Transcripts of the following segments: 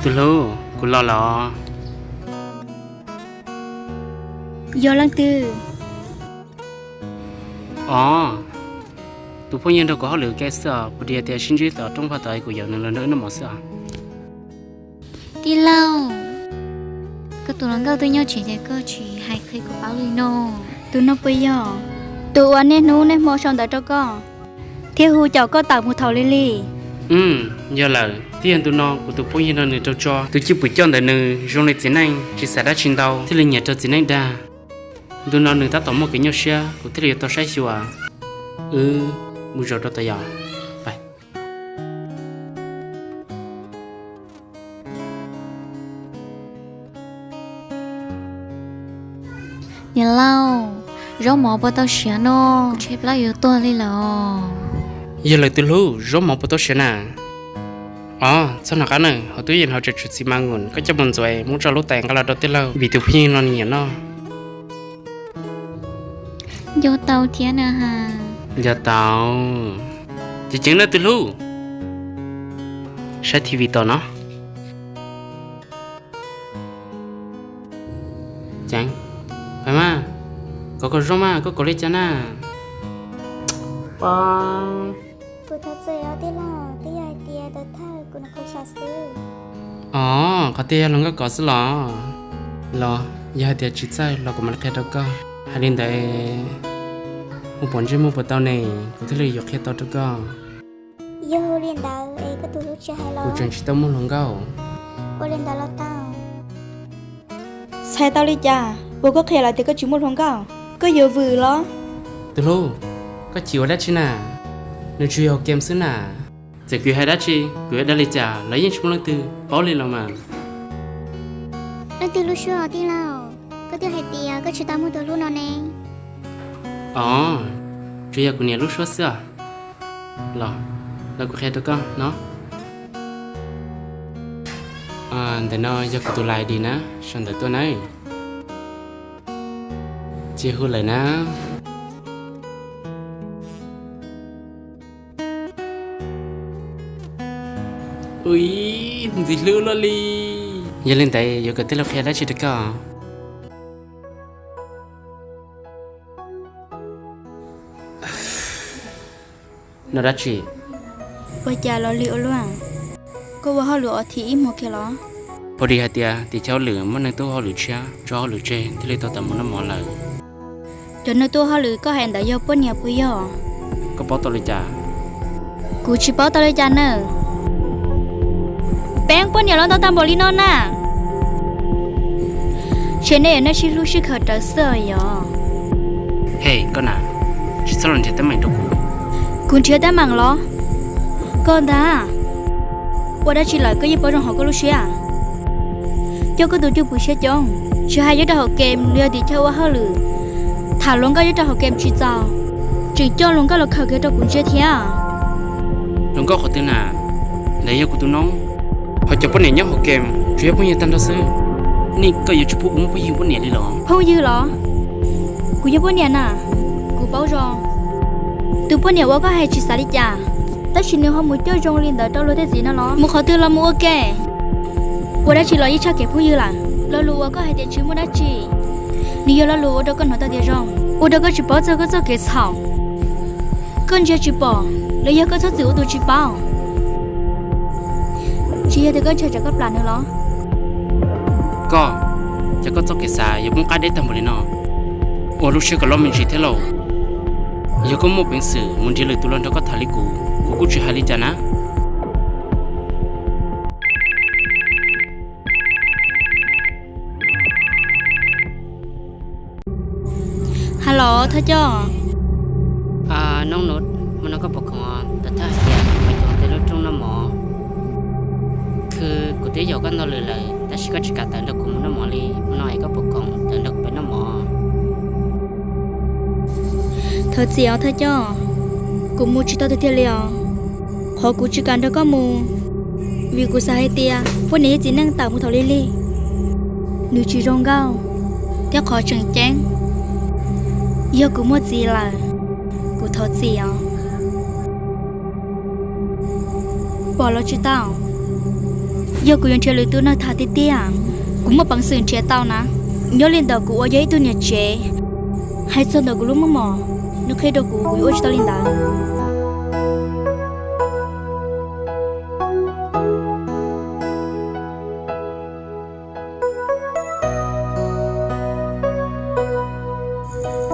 Tus hlub, kuv los lawm os. Yog leej twg? Os, tus phooj ywg nrog kuv hauj lwm ua ke xwb os, puas dias tias sib ntsib tom roob pab tod es kuv yuav nws los nrog wb noj mov xwb os. Tij laug, koj tus hluas nkauj twb nyob tsev ces koj tsis hais qhia kuv paub li no. Tus no puas yog tus uas niaj hnub niaj hmo sau ntawv rau koj thiab hu caum koj tawm mus thaum lig lig? Yog lawm, twb yog ntu no kuv tus phooj ywg no nws raug tso, tus cwj pwm coj ntawm nws zoo li txiv neej tsis xav dab tsi ntau thiaj li nyiam raug txiv neej dag. Ntu no nws tab tom muaj kev nyuaj siab, kuv thiaj li yuav tau saib xyuas. Wb mus zaum rau tom yom. Niam laus, zaub mov puas tau siav no? Kuv tshaib plab yuav tuag li lawm os. Yog lawm tus hlub, zaub mov puas tau siav na? Os, txhob hnov qab na, hauv tub yees hauv tseem tshuav txiv mas nus, koj coj mus ntxuav muab tso lub tais nqa los rau tij laug vim tus phooj ywg no nyiam noj. Nco tau thiab na has. Nco tau. Ceev ceev na tus hlub. Saib T V tos no. Ceev, pab mas, kov kov zoo mas, koj kov li cas na? Pab. Kuv thov txim os tij laug, twb yog hais tias tau thawj kuv nws qhov chaw xwb. Os, qhov tias yog hluas nkauj kov xwb los? Los, yog hais tias tsis txawj los kuv mam li qhia rau koj. Hais li ntawd, mus pom ntsej muag puas tau ne, kuv thiaj li yuav qhia tau rau koj. Yog ua li ntawd es koj tus hlub tsis hais los? Kuv tseem tsis tau muaj hluas nkauj. Ua li ntawd los tau. Txhais tau li cas uas koj qhia lawv tias koj tsis muaj hluas nkauj? Koj yuav vwm los? Tus hlub, koj chim ua dab tsi na? Nws tsuas yog game xwb na. Txawm kuv hais dab tsi, kuv yuav dag li cas los yeej tsis muaj leej twg paub li los mas. Leej twg lub suab os tij laug? Koj twb hais tias koj tsis tau muaj tus hlub no ne. Os, tsuas yog kuv niam lub suab xwb os. Los, los kuv qhia rau koj no. Ntawm no yog kuv tus lais di na, sau ntawv tuaj na. Cia hu lawm na. Ui, ntxim hlub luaj li. Yog li ntawd yuav kom tij laug qhia dab tsi rau koj? No dab tsi? Ua cas los li ua luaj? Koj ua hauj lwm ob thib ib hmo kiag los? Pha di hais tias tim chaw hauj lwm muaj neeg tuaj hauj lwm tshiab, tso hauj lwm tseg thiaj li tau tawm mus noj mov lawm. Cov neeg tuaj hauj lwm koj hais ntawd yog poj niam puas yog? Koj paub tau li cas? Kuv tsis paub tau li cas nawb. Peb poj niam los ntau tag npaum li no na. Ntshe nej yuav nej sib hlub sib khaws rawv xwb yog. He koj na, tsis txhob los nrhiav teeb meem rau kuv. Kuv nrhiav teeb meem los? Koj ntag, ua dab tsi lawm koj yeej paub zoo hauv koj lub siab. Coj koj tus cwj pwm siab coob, tsis hais nyob rau hauv game los yog tim chaw ua hauj lwm, tham hluas nkauj nyob rau hauv game tsis txaus, tseem coj hluas nkauj los khaws kiag rau kuv ntsia thiab. Hluas nkauj qhov twg na? Ntawd yog kuv tus noob. Ho cov poj niam nyob hauv game tsuas yog phooj ywg tag nrho xwb. Nej, koj yuav tsis pub kuv muaj phooj ywg poj niam li los? Phooj ywg los? Kuv yog poj niam na, kuv paub zoo. Tus poj niam uas koj hais tsis xav li cas, tab sis nws ho mus coj zoo li ntawd rau luag tej txiv no los? Mus qhov twg los mus ua ke. Ua dab tsi los yeej tshaj kev phooj ywg lawm. Lo lus uas koj hais tias tsis muaj dab tsi, nws yog lo lus ua rau koj hnov tau tias zoo, ua rau koj tsis paub txog koj txoj kev txhaum. Koj ntsia tsis pom los yog koj txhob txwm ua tus tsis paub? Tsis yog tias koj ntshai tsam koj plam nws los? Koj, cas koj txoj kev xav yuav poob qab deb tag npaum li no? Ua lub siab kom loj me ntsis thiab lauj. Yog koj muaj peev xwm mus nrhiav lwm tus los nrog koj tham li kuv, kuv kuj tsis hais li cas na. Hello thawj coj. Noob nus, hmo no koj puas khoom? Tus thawj hais tias kuv mus coj ntawm lub rooj noj mov. Khw, kuv twb yaum koj ntau lwm lawm tab sis koj tsis kam tawm nrog kuv mus noj mov li. Hmo no es koj puas khoom tawm nrog kuv pem noj mov? Thov txim os thawj coj, kuv mus tsis tau tiag tiag li os. Qhov kuv tsis kam nrog koj mus, vim kuv xav hais tias poj niam thiab txiv neej tawm mus thaum lig lig, nws tsis zoo nkauj, thiab qhov tseem ceeb, yog kuv muaj txiv lawm, kuv thov txim os. Pom los tsis tau, Yog kuv yuav nrhiav lwm tus neeg tham tiag tiag, kuv muaj peev xwm nrhiav tau na. Nyob li ntawd kuv ua yog ib tug niam tsev. Hais txog ntawm kuv lub meej mom, nws qhia rau kuv kuv yuav ua tsis tau li ntawd.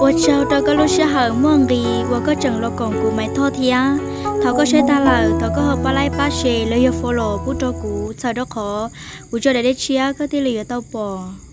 Ua tsaug rau koj lub sij hawm muaj nqis uas koj tseem los koom kuv Maiv Thoj thiab. Thaum koj saib tag lawm, thov koj ho pab like, pab share los yog follow pub rau kuv txhawm rau qhov kuv tso daim dej tshiab koj thiaj li yuav tau pom.